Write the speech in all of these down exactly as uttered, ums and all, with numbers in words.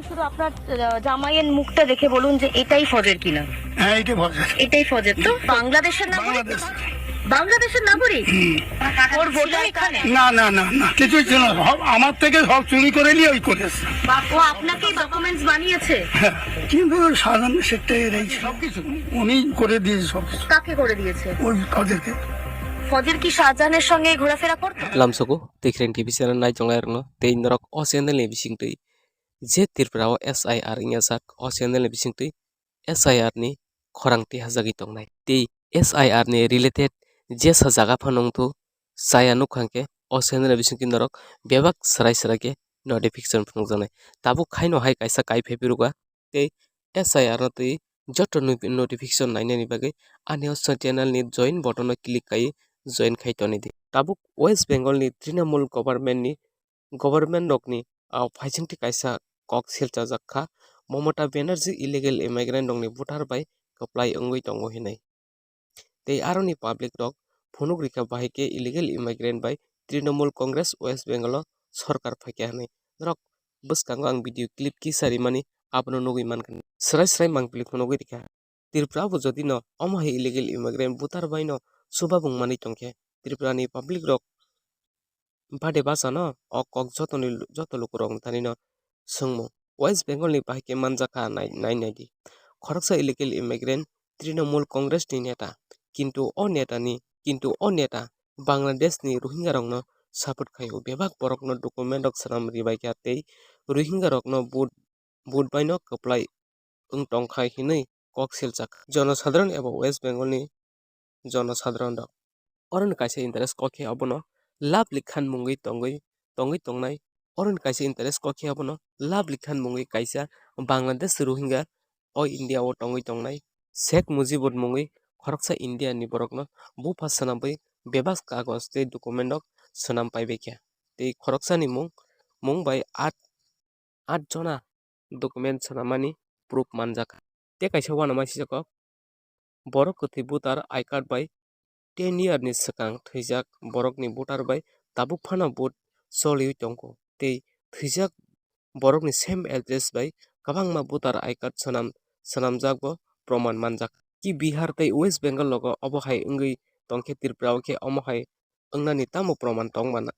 শুধু আপনার, আহ, জামাইয়ের মুখটা দেখে বলুন যে এটাই ফজের কিনা। হ্যাঁ, এটাই ফজের। এটাই ফজের তো? বাংলাদেশের নাগরিক? বাংলাদেশ। বাংলাদেশের নাগরিক? হুম। ওর ভোটও এখানে? না, না, না, না, কিছুই ছিল না। সব আমার থেকে সব চুরি করে নিয়ে ওই করেছে। ও আপনাকেই ডকুমেন্টস বানিয়েছে? হ্যাঁ, কিন্তু ওই সাধারণ সেটাই রয়েছে। সবকিছু উনি করে দিয়েছে সব কিছু। কাকে করে দিয়েছে? ওই ফজেরকে। ফজের কি শাহজাহানের সঙ্গে ঘোরাফেরা করতো? Lamsogo, Tikreng T V channel nai tongnai rokno, tei norok o channel ni bisingtwi je Tripura o S I R wngya jak, o channel ni bisingtwi S I R ni khorang twi hajagwi tongnai. Tei S I R ni related jesa jaga phano wngthu chaya nukha hwnkhe o channel ni bisingtwi norok bebak swrai swrai khe notification phunukjaknai. Tabuk khaino hai kaisa kai phai phirukha tei S I R no twi joto no-, notification nainani bagwi ani o channel ni join button o click khai join khai toni di. Tabuk West Bengal ni Trinamool government ni government rokni, ah, phaisingtwi kaisa kok silchajak kha, Mamata Banerjee illegal immigrant rokni voter bai kwplai wngwi tongo hinwi. Tei aroni public rok phunuk rikha bahai khe illegal immigrant bai Trinamool Congress West Bengal o sorkar phaikha hinwi. Norok bwskango ang video clip kisa rimani abono nugwi mankha. Swrai swrai mangpili phunugwi rikha. Tripura bo jodi no omo hai illegal immigrant voter bai no chuba bung manwi tongkhe, Tripura ni public rok bade bachano o kok jotoni, joto lukurokni thani no swngmung. West Bengal ni bahai khe manjakha nai, nai, nai di. Khoroksa illegal immigrant Trinamool Congress ni neta, kintu o neta ni, kintu o neta Bangladesh ni Rohingya rokno support khaio. Bebak borokno document rok swnam ribaikha tei Rohingya rokno vote, vote bai no kwplai wng tongkha hinwi kok siljak. Jonosadharon eba West Bengal ni jonosadharon rok. Oroni kaisa interest kok khe abono love likhan mungwi tongwi, tongwi tongnai. Oroni kaisa interest kok khe abono love likhan mungwi kaisa Bangladesh Rohingya o India o tongwi tongnai. Sheikh Mujibur mungwi khoroksa India ni borokno bupha swnamwi bebak kagoj tei document rok swnam paibaikha. Tei khoroksani mung, mung bai at, at jona document swnamani proof manjakha. Tei kaisa uanama sijak kok, borok kwthwi voter I card bai ten year ni swkang thwijak borokni voter bai tabuk phano vote choliwi tongo. Tei thwijak borokni same address bai kwbangma voter I card swnam, swnamjak bo proman manjak. Ki Bihar tei West Bengal logo obo hai wngwi tongkhe Tripura o khe omo hai wngnani tamo proman tongba na?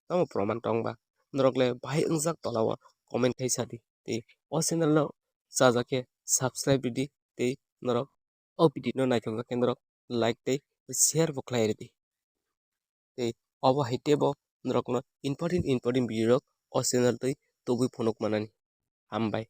Tamo proman tongba? Norok le bahai wngjak tola o comment khai sadi. Tei o channel no chajak khe subscribe ridi tei norok o video no naithok jak khe norok like tei share bo khlai ridi. Tei obo hai teibo norokno important important video rok o channel twi tubui phunuk manani. Hambai.